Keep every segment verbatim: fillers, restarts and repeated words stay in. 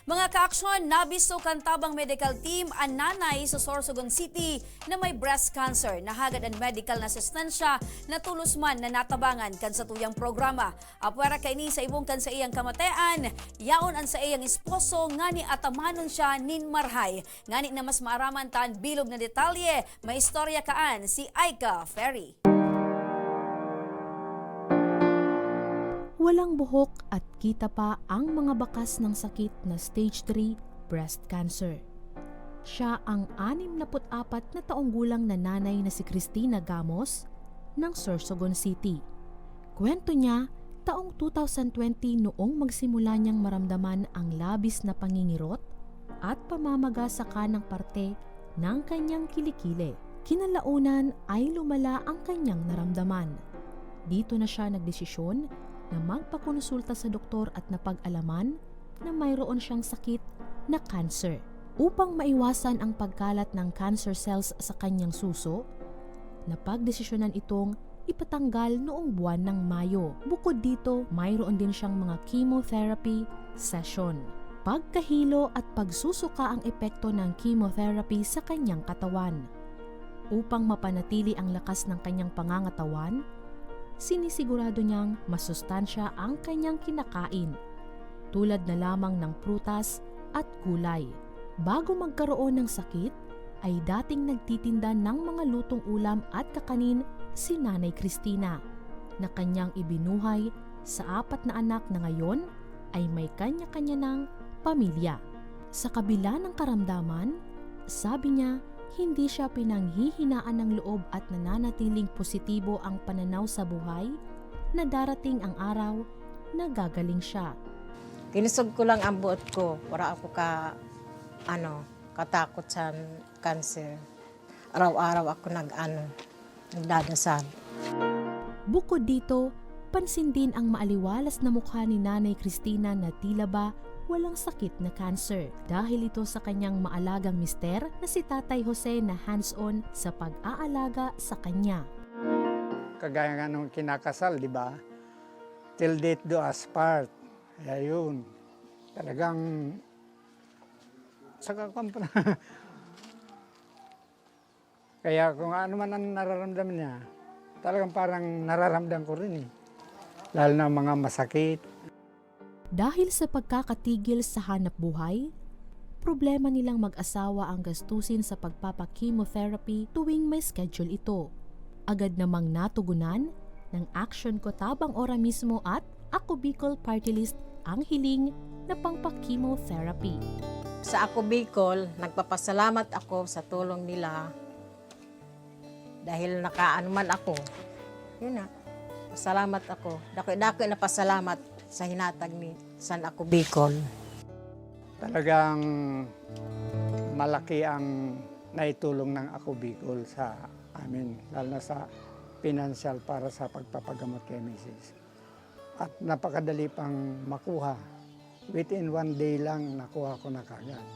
Mga kaaksyon, nabisto kan tabang medical team an nanay sa Sorsogon City na may breast cancer. Nahagad an medical na asistensya na tolos man na natabangan kan satuyang programa. Apwera kaini sa ibong kan saiyang kamatean, yaon an saiyang esposo ngani atamanon siya nin marhay. Ngani na mas maaraman ta an bilog na detalye, may istorya kaan si Aika Ferry. Walang buhok at kita pa ang mga bakas ng sakit na stage three breast cancer. Siya ang anim na put apat na taong gulang na nanay na si Christina Gamos ng Sorsogon City. Kwento niya, taong two thousand twenty noong magsimula niyang maramdaman ang labis na pangingirot at pamamaga sa kanang parte ng kanyang kilikili. Kinalaunan ay lumala ang kanyang naramdaman. Dito na siya nagdesisyon na magpakonsulta sa doktor at napag-alaman na mayroon siyang sakit na cancer. Upang maiwasan ang pagkalat ng cancer cells sa kanyang suso, napagdesisyonan itong ipatanggal noong buwan ng Mayo. Bukod dito, mayroon din siyang mga chemotherapy session. Pagkahilo at pagsusuka ang epekto ng chemotherapy sa kanyang katawan. Upang mapanatili ang lakas ng kanyang pangangatawan, sinisigurado niyang masustansya ang kanyang kinakain, tulad na lamang ng prutas at gulay. Bago magkaroon ng sakit, ay dating nagtitinda ng mga lutong ulam at kakanin si Nanay Christina, na kanyang ibinuhay sa apat na anak na ngayon ay may kanya-kanya ng pamilya. Sa kabila ng karamdaman, sabi niya, hindi siya pinanghihinaan ng loob at nananatiling positibo ang pananaw sa buhay na darating ang araw na gagaling siya. Kinisog ko lang ang buot ko. Wala ako ka, ano, katakot sa cancer. Araw-araw ako nag-ano, nagdadasal. Bukod dito, pansin din ang maaliwalas na mukha ni Nanay Christina na tila ba walang sakit na cancer. Dahil ito sa kanyang maalagang mister na si Tatay Jose na hands-on sa pag-aalaga sa kanya. Kagaya nga nung kinakasal, di ba? Till death do us part. Kaya yun, talagang saka kung Kaya kung ano man ang nararamdaman niya, talagang parang nararamdam ko rin eh. Lalo na mga masakit. Dahil sa pagkakatigil sa hanap buhay, problema nilang mag-asawa ang gastusin sa pagpapa-chemotherapy tuwing may schedule ito. Agad namang natugunan ng Action Ko Tabang Ora Mismo at Ako Bicol Party List ang hiling na pangpa-chemotherapy. Sa Ako Bicol, nagpapasalamat ako sa tulong nila dahil nakaano man ako. Yun na, pasalamat ako. Dako-dako na pasalamat sa hinatag ni San Ako Bicol. Talagang malaki ang naitulong ng Ako Bicol sa amin, lalo na sa pinansyal para sa pagpapagamot kay misis. At napakadali pang makuha. Within one day lang, nakuha ko na kagad.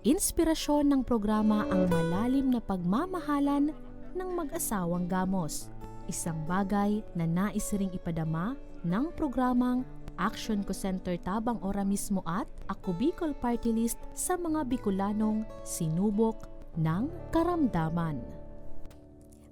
Inspirasyon ng programa ang malalim na pagmamahalan ng mag-asawang Gamos. Isang bagay na nais ring ipadama ng programang Action Ko Center Tabang Ora Mismo at Ako Bicol Party List sa mga Bicolanong sinubok ng karamdaman.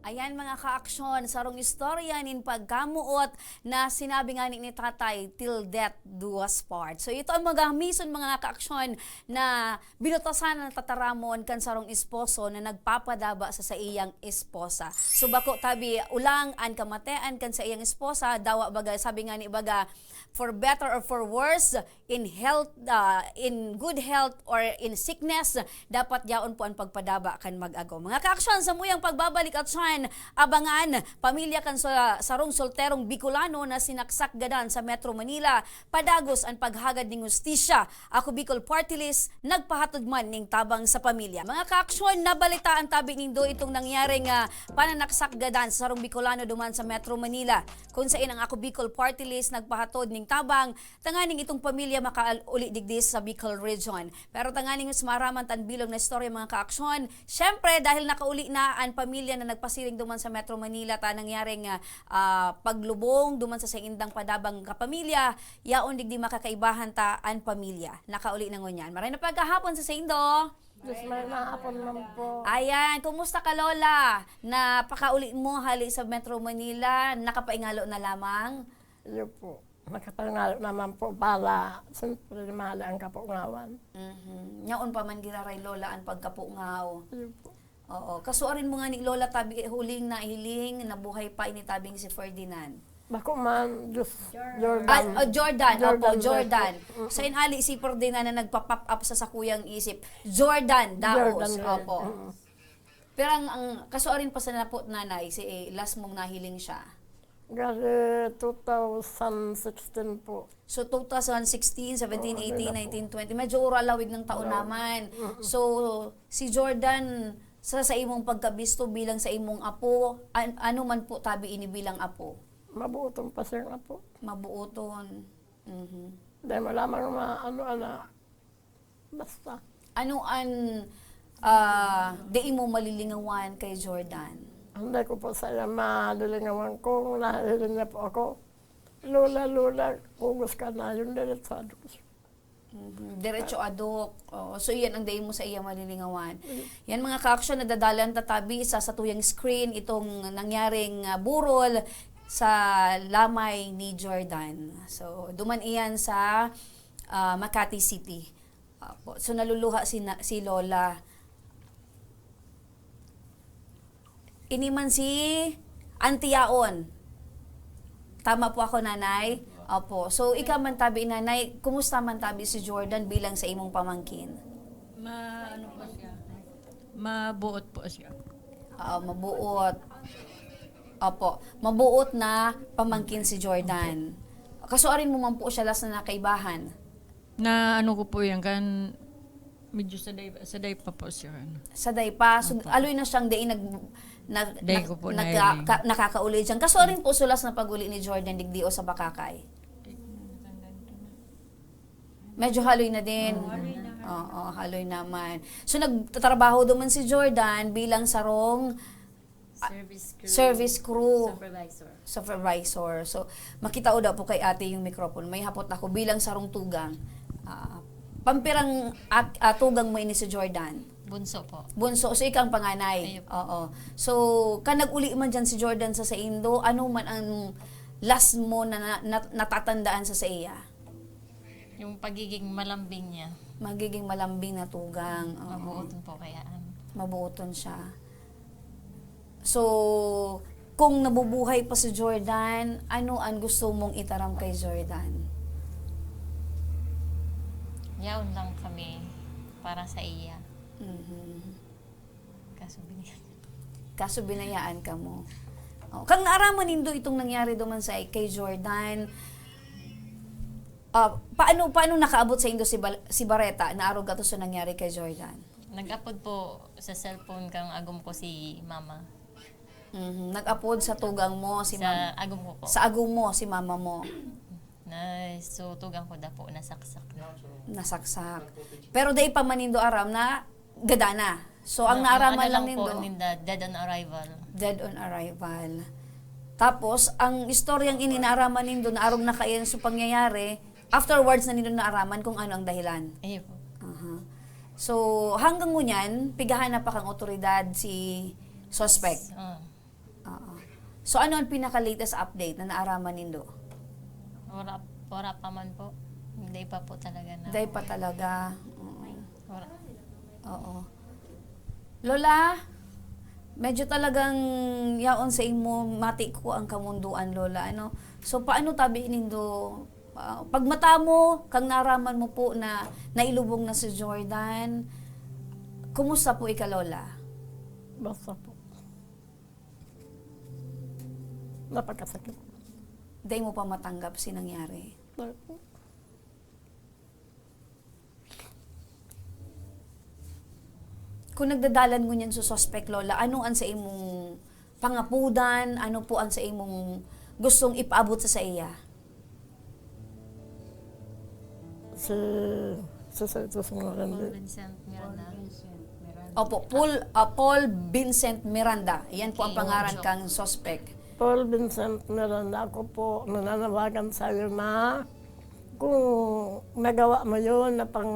Ayan, mga kaaksyon, sarong istorya nin pagkamuot na sinabi nga ni, ni Tatay, "Till death do us part." So, ito ang mga mison, mga kaaksyon, na binutasan na tataramon kan sarong esposo na nagpapadaba sa saiyang esposa. So, bako tabi ulang an kamatean kan saiyang esposa, dawa baga, sabi nga ni baga, for better or for worse, in health, ah, in good health or in sickness, dapat yaon po an pagpadaba kan mag-agom. Mga kaaksyon, sa muyang pagbabalik at siyan, abangan, pamilya kan sa, sarong solterong Bicolano na sinaksak gadan sa Metro Manila, padagos an paghagad ning hustisya. Ako Bicol Party List, nagpahatod man ning tabang sa pamilya. Mga kaaksyon, nabalitaan tabi nindo itong nangyaring, ah, pananaksak gadan sa sarong Bicolano duman sa Metro Manila, kung sain ang Ako Bicol Party List nagpahatod ning tabang tanganing itong pamilya makauli digdi sa Bicol Region. Pero tanganing mas maaraman tan bilog na istorya, mga kaaksyon, syempre, dahil nakauli na an pamilya na nagpasira Duman sa Metro Manila ta nangyaring, ah, ah, paglubong duman sa saindang padabang kapamilya, yaon digdi makakaibahan ta an pamilya. Nakauli na ngunyan. Maray na pagkahapon sa saindo. Diyos may mahapon man po. Ayan, kumusta ka, Lola? Napakauli mo hali sa Metro Manila, nakapaingalo na lamang? Iyo po. Makapangalo naman po para siyempre mahali ang kapungawan. Mhm. Yaon pa man giraray, Lola, an pagkapungaw. Iyo po. Oo. Kasuarin mo nga ni Lola tabi, huling nahiling, nabuhay pa ini tabing si Ferdinand. Bako man, Diyos, Ah, Jordan. oh, Jordan. Opo, Jordan, Jordan. Beko. Mm. Sa inali si Ferdinand na nagpa-pop up sa sakuyang isip. Jordan, Daos. Jordan, Opo. mm. Pero ang, ang kasuarin pa sa napot nanay, si eh, last mong nahiling siya. Gari two thousand sixteen po. So, two thousand sixteen, seventeen, Oo, eighteen, wala po. nineteen, twenty, medyo ura lawig ng taon Wala. naman. So, si Jordan, sa, sa imong pagkabisto bilang sa imong apo, an- ano man po tabi ini bilang apo? Mabuotong pa siyang apo. Mabuoton. Mhm. Dahil mo lamang ma, ano, ana, basta. Ano an ah, di mo malilingawan kay Jordan? Hindi ko po sa iya malilingawan kung nahihiling niya po ako. Lola, Lola, kugos ka na yun, diretsado ko siya. Mhm. Diretso adok. Oo. So, iyan ang dai mo sa iya malilingawan. Yan, mga ka-action, nadadalan tatabi sa satuyang screen itong nangyaring ah, burol sa lamay ni Jordan. So, duman iyan sa ah, Makati City. Apo. So, naluluha si, na, si Lola. Ini man si Auntie Yaon. Tama po ako, Nanay? Opo. So, ikaw man tabi, Nanay, kumusta man tabi si Jordan bilang sa imong pamangkin? Ma, ano po siya? Mabuot po siya. Oo, mabuot. Opo. Mabuot na pamangkin si Jordan. Kasuarin mo man po siya last na nakaibahan? Na ano ko po yan, kan medyo saday, saday pa po siya. Ano. Saday pa. So, Opo. aloy na siyang day nag, nag, Day nag- ko po nagka- nahiling. ka- nakakauli dyan. Kasuarin po sulas na pag-uli ni Jordan digdi o sa Bakakay? Medyo haloy na din. Oo, haloy naman. So, nagtatrabaho duman si Jordan bilang sarong Service crew. service crew. Supervisor. Supervisor. So, makita o daw po kay ate yung microphone. May hapot ako bilang sarong tugang. Ah, pampirang at, ah, tugang mo ini si Jordan? Bunso po. Bunso. So, ikaw ang panganay? Ayun po. Oo. So, kan nag-uli man dyan si Jordan sa saindo, ano man ang last mo na, na, na- natatandaan sa saiya? Yung pagiging malambing niya. Magiging malambing na tugang. Oo. Mabuoton po kayaan. Mabuoton siya. So, kung nabubuhay pa si Jordan, ano ang gusto mong itaram kay Jordan? Yaon lang kami para sa iya. Mhm. Kaso binigyan. Kaso binayaan ka mo. Oh, kang naaraman nindo itong nangyari duman sa kay Jordan, ah, paano paano nakaabot sa indo si, Bal- si Bareta na arog ato sa nangyari kay Jordan? Nag-apod po sa cellphone kang agom ko si mama. Mhm. Nag-apod sa tugang mo si Sa mama. agom ko po. Sa agom mo si mama mo. Na, so, tugang ko daw po, nasaksak na. Nasaksak. Pero dai pa man nindo aram na gadana. So, ang Na- naaraman ano lang po, nindo, ninda, dead on arrival. dead on arrival. Tapos, ang istoryang ini naaraman nindo na arog na kaiyan sa pangyayari, afterwards na nindo naaraman kung ano ang dahilan. Ayun po. Aha. So, hanggang ngunyan, pigahanap pa kang otoridad si suspect. Ah, Oo. So, ano ang pinaka-latest update na naaraman nindo? wala, wala pa man po. Hindi pa po talaga na. Dai pa talaga. Oo. Wala. Oo. Lola, medyo talagang yaon sa imo, mati ko ang kamunduan, Lola. Ano? So, paano tabi nindo? Ah, pagmata mo, kang naaraman mo po na nailubong na si Jordan, kumusta po ika, Lola? Basta po. Napagkasakit. Dai mo pa matanggap si nangyari? Kung nagdadalan ngunyan sa suspect, Lola, ano ang sa imong pangapudan? Ano po ang sa imong gustong ipaabot sa saiya? Si, si Santos Miranda. Vincent Miranda. Opo, Paul, ah, Paul Vincent Miranda. Yan po ang Okay. pangaran Ocho. kang suspect. Paul Vincent Miranda, ako po, nananawagan sa iyo na kung nagawa mo yun na pang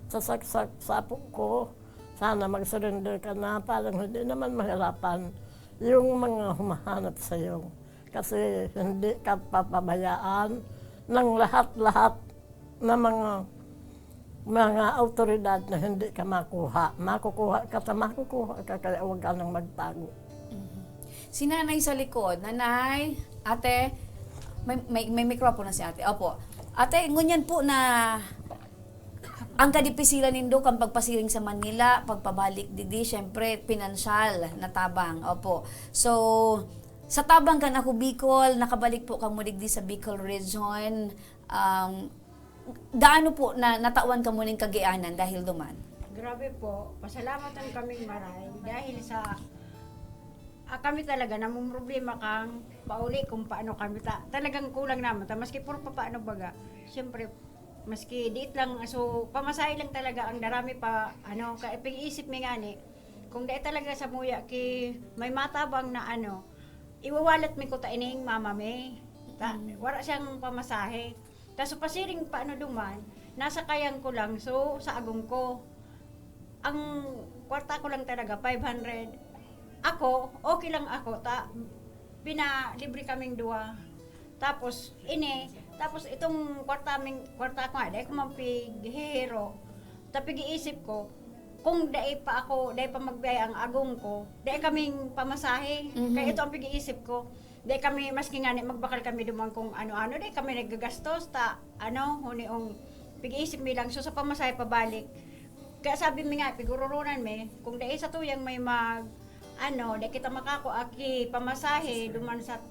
sasaksak sa apo ko, sana mag-surrender ka na, parang hindi naman mahirapan yung mga humahanap sa iyo. Kasi hindi ka papabayaan ng lahat-lahat na mga, mga awtoridad na hindi ka makuha. Makukuha ka ta makukuha ka, kaya huwag ka nang magtago. Mhm. Si Nanay sa likod. Nanay, Ate, may, may, may mikropono si Ate. Opo. Ate, ngunyan po na ang kadipisilan nindo kan pagpasiring sa Manila, pagpabalik didi, siyempre, pinansyal na tabang. Opo. So, sa tabang kan Ako Bicol, nakabalik po kamo digdi sa Bicol Region. Um, gaano po na natawan kamo ning kagianan dahil duman? Grabe po, pasalamatan kaming maray dahil sa, ah, kami talaga namumroblema kang pauli kung paano kami ta-, talagang kulang naman ta, maski puro papaano baga. Siyempre, maski diit lang, so, pamasahe lang talaga ang darami pa, ano, ka-, pag-iisip mi ngani, kung dai talaga samuya ki may matabang na ano, iwawalat mi kuta ining mama mi. Ta-, Mm. wala siyang pamasahe. Tas so pasiring pa ano duman, nasakayan ko lang, so sa agom ko. Ang kwarta ko lang talaga, five hundred. Ako, okay lang ako, ta, pinalibre kaming duwa. Tapos, ini, tapos itong kwarta ming, kwarta ko nga, dai ko man pighihiro. Ta pag-iisip ko, kung dai pa ako, dai pa magbiyahe ang agom ko, dai kaming pamasahe. Mhm. Kaya ito ang pag-iisip ko. Dai kami, maski ngani magbakal kami duman kung ano-ano, dai kami nagagastos, ta, ano, huni ang pag-iisip mi lang, so, sa pamasahe pabalik. Kaya sabi mi nga, piguroronan mi, kung dai sa tuyang may mag, ano, dai kita makakua ki pamasahe, duman sa,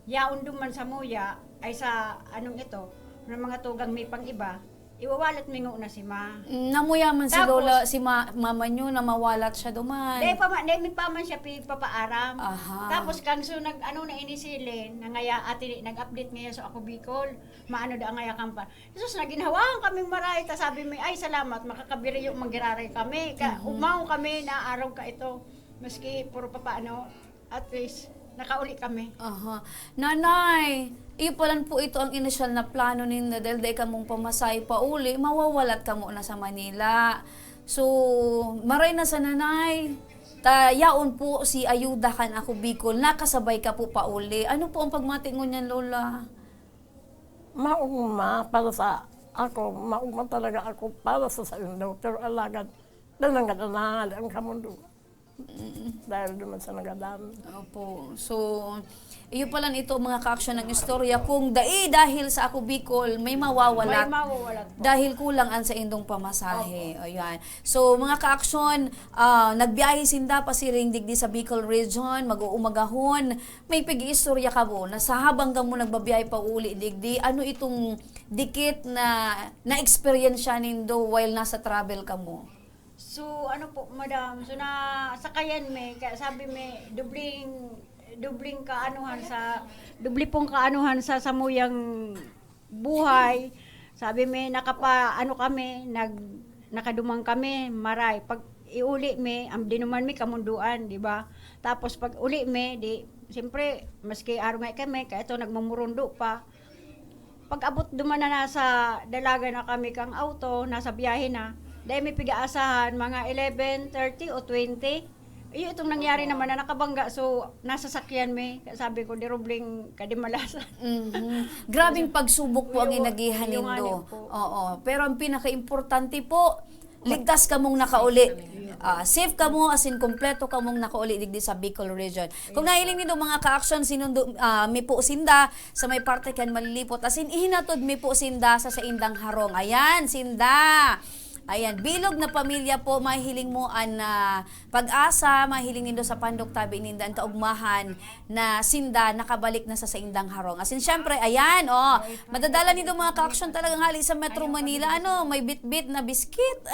yaon duman samuya, ay sa, anong ito, ng mga tugang mi pang iba, iwawalat mi nguna si ma. Mm, namuya man si Tapos, Lola, si ma-, mama nyo na mawalat siya duman. Dai pa ma-, dai mi pa man siya pigpapaaram. Aha. Tapos, kang so, nag-, ano na ini si Len, nangaya, ati, nag-update ngayon sa Ako Bicol, maano da ngaya kang pa. Jesus, naginhawahan kaming maray, ta sabi mi, "Ay, salamat, makakabiriyo man giraray kami." Ka, Mhm. umaw kami, naarog ka ito. Maski puro papaano, at least, nakauli kami. Aha. Nanay, iyo pa lang po ito ang inisyal na plano ninyo dahil dai kamong pamasahe pauli, mawawalat kamo na sa Manila. So, maray na sa Nanay, ta yaon po si ayuda kan Ako Bicol, nakasabay ka po pauli. Ano po ang pagmati ngunyan, Lola? Maugma para sa ako, maugma talaga ako para sa saindo, pero alagad, dahil nangadan na hali ang kamundo. Mm. Dahil duman sa nagadan. Opo. So, iyo pala nito, mga kaaksyon ng istorya. Kung dai dahil sa Ako Bicol, may mawawalat. May mawawalat po. Dahil kulang ang saindong pamasahe. Opo. Ayan. So, mga kaaksyon, ah, nagbiyahe sinda pasiring digdi sa Bicol Region, mag-uumagahon. May pag-iistorya kamo na sa habang kamo nagbabiyahe pauuli digdi, ano itong dikit na na-eksperyensya nindo while nasa travel kamo? So, ano po, madam, so, nasakayan mi, kaya sabi mi, dubling, dubling kaanuhan sa, dubli pong kaanuhan sa samuyang buhay. Sabi mi, nakapa-, ano kami, nag-, nakaduman kami, maray. Pag iuli mi, am-, dinuman mi kamunduan, di ba? Tapos pag uli mi, di, siyempre, maski arungay kami, kaya ito, nagmumurundo pa. Pag-abot duman na, nasa dalagan na kami kang auto, nasa biyahe na, dai mi pig-aasahan, mga eleven thirty o twenty. Iyo itong nangyari Opo. naman na nakabangga, so, nasasakyan mi. Sabi ko, "Di rubling kadimalasan." Mhm. Grabing pagsubok po ang Yung, inagihan yung nindo. ano po. Oo. Pero ang pinakaimportante po, ligtas kamong nakauli. Safe kami. Ah, safe kamo, as in, kompleto kamong nakauli digdi sa Bicol Region. Kung Yes, nahiling sir. nindo, mga ka-action, sinundo, ah, mi po sinda sa may parte kan Malilipot. As in, ihinatod mi po sinda sa saindang harong. Ayan, sinda. Ayan, bilog na pamilya po, mahiling mo an, ah, pag-asa, mahiling nindo sa pandok tabi ninda an kaugmahan na sinda nakabalik na sa saindang harong. As in, syempre, ayan, oh, madadala nindo, mga ka-action, talagang hali sa Metro Manila, ano, may bitbit na biskit.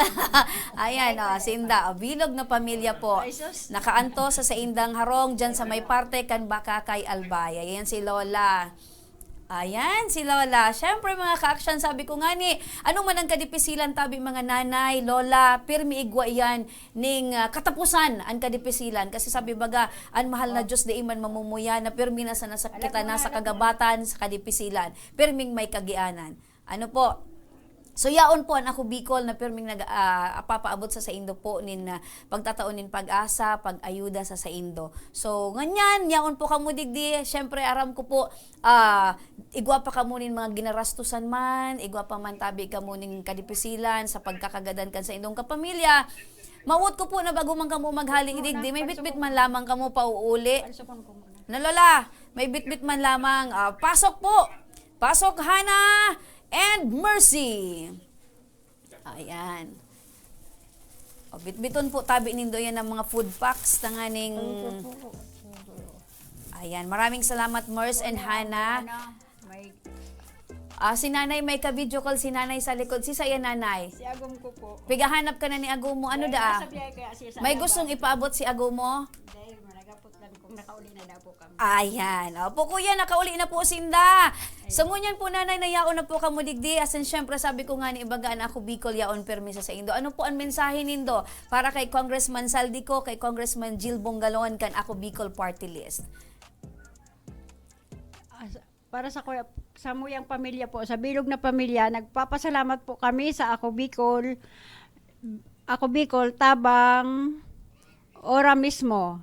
Ayan, oh, sinda, oh, bilog na pamilya po. Ay, sus. Nakaanto sa saindang harong dyan sa may parte kan Bacacay, Albay. Ayan si Lola. Ayan, si Lola. Siyempre, mga ka-action, sabi ko nga ni, ano man ang kadipisilan, tabi mga nanay, lola, pirmi igwa iyan ning, ah, katapusan ang kadipisilan. Kasi sabi baga, ang mahal na Diyos di man mamumuya, na pirmi na sana sa, kita na sa kagabatan, sa kadipisilan. Pirming may kagianan. Ano po? So, yaon po an Ako Bicol na pirming nag-, ah, papaabot sa saindo po nin, ah, pagtatao nin pag-asa, pag-ayuda sa saindo. So, nganyan, yaon po kamo digdi. Siyempre, aram ko po, ah, igwa pa kamo nin mga ginarastusan man, igwa pa man tabi kamo nin kadipisilan sa pagkakagadan kan saindong kapamilya. Mawot ko po na bago man kamo maghali digdi, may bitbit man lamang kamo pauuli. Na, Lola, may bitbit man lamang. Ah, pasok po! Pasok, Hana and Mercy. Ayan. O, bitbiton po tabi nindo yan ang mga food packs tanganing. Thank you po. Ayan. Maraming salamat, Mers and Hana. Ano, may Ah, si Nanay, may ka-video call si Nanay sa likod. Si saya, Nanay? Si Agom ko po. Pigahanap ka na ni Agom mo. Ano Dahil daa? nasa biyahe kaya siya sa May labas. gustong ipaabot si Agom mo? Dahil malagapot lang kung nakauli na daw po kami. Ayan. Opo, kuya, nakauli na po sinda. Ayun. So, ngunyan po, Nanay, na yaon na po kamo digdi. Asin, syempre, sabi ko nga ni ibaga, an Ako Bicol, yaon permi sa saindo. Ano po ang mensahe nindo para kay Congressman Zaldy Co, kay Congressman Jill Bongalon, kan Ako Bicol Party List? As-, para sa kuya, sa muyang pamilya po, sa bilog na pamilya, nagpapasalamat po kami sa Ako Bicol, Ako Bicol, tabang, ora mismo.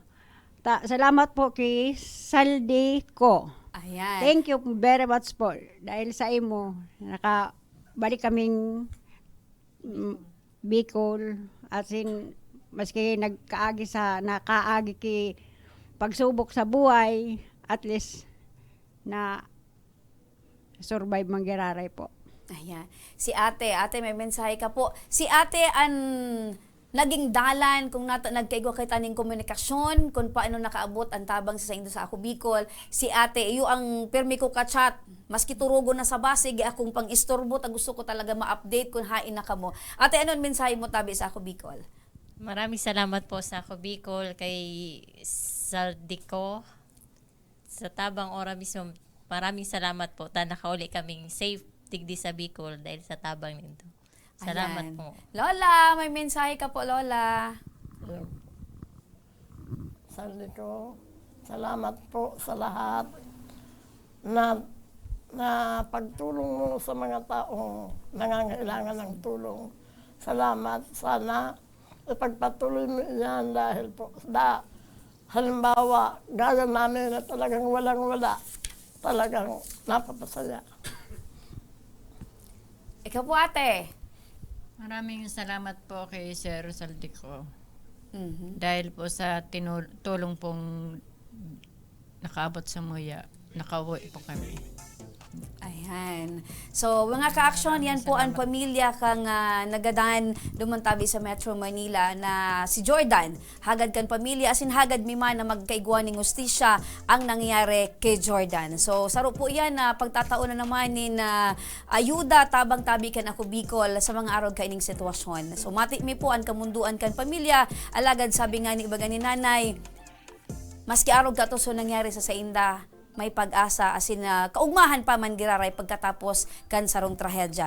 Ta-, salamat po kay Zaldy Co. Ayan. Thank you very much po. Dahil sa imo, nakabalik kaming, mm, Bicol. As in, maski nagkaagi sa, nakaagi ki pagsubok sa buhay, at least na survive man giraray po. Ayan. Si ate, ate, may mensahe ka po. Si ate, an naging dalan kung nata-, nagkaigwa kita ning komunikasyon, kung paano nakaabot ang tabang sa saindo sa Ako Bicol. Si ate, iyo ang pirmi ko ka-chat. Maski turugon na sa base, di akong pang-istorbo, ta gusto ko talaga ma-update kung hain na kamo. Ate, ano ang mensahe mo tabi sa Ako Bicol? Maraming salamat po sa Ako Bicol, kay Zaldy Co. Sa tabang ora mismo, maraming salamat po. Ta nakauli kaming safe digdi sa Bicol dahil sa tabang nindo. Salamat Ayan. po. Lola, may mensahe ka po, Lola. Ayun. Zaldy Co, salamat po sa lahat na, na pagtulong mo sa mga taong nangangailangan ng tulong. Salamat. Sana ipagpatuloy mo iyan dahil po da-, halimbawa, gaya namin na talagang walang-wala, talagang napapasaya. Ikaw po, ate. Maraming salamat po kay Sir Zaldy Co. Mhm. Dahil po sa tinul-, tulong pong nakaabot sa muya, nakauwi po kami. Ayan. So, mga ka-action, yan po ang pamilya kang, ah, nagadan duman tabi sa Metro Manila na si Jordan. Hagad kan pamilya, asin hagad mi man na magkaigwa ning hustisya ang nangyari kay Jordan. So, saro po yan na pagtatao na naman nin, ah, ayuda tabang tabi kan Ako Bicol sa mga arog kaining sitwasyon. So, mati mi po an kamundoan kan pamilya, alagad sabi nga ni ibaga ni Nanay, maski arog kato so nangyari sa sainda, may pag-asa, asin, ah, kaugmahan pa man giraray pagkatapos kan sarong trahedya.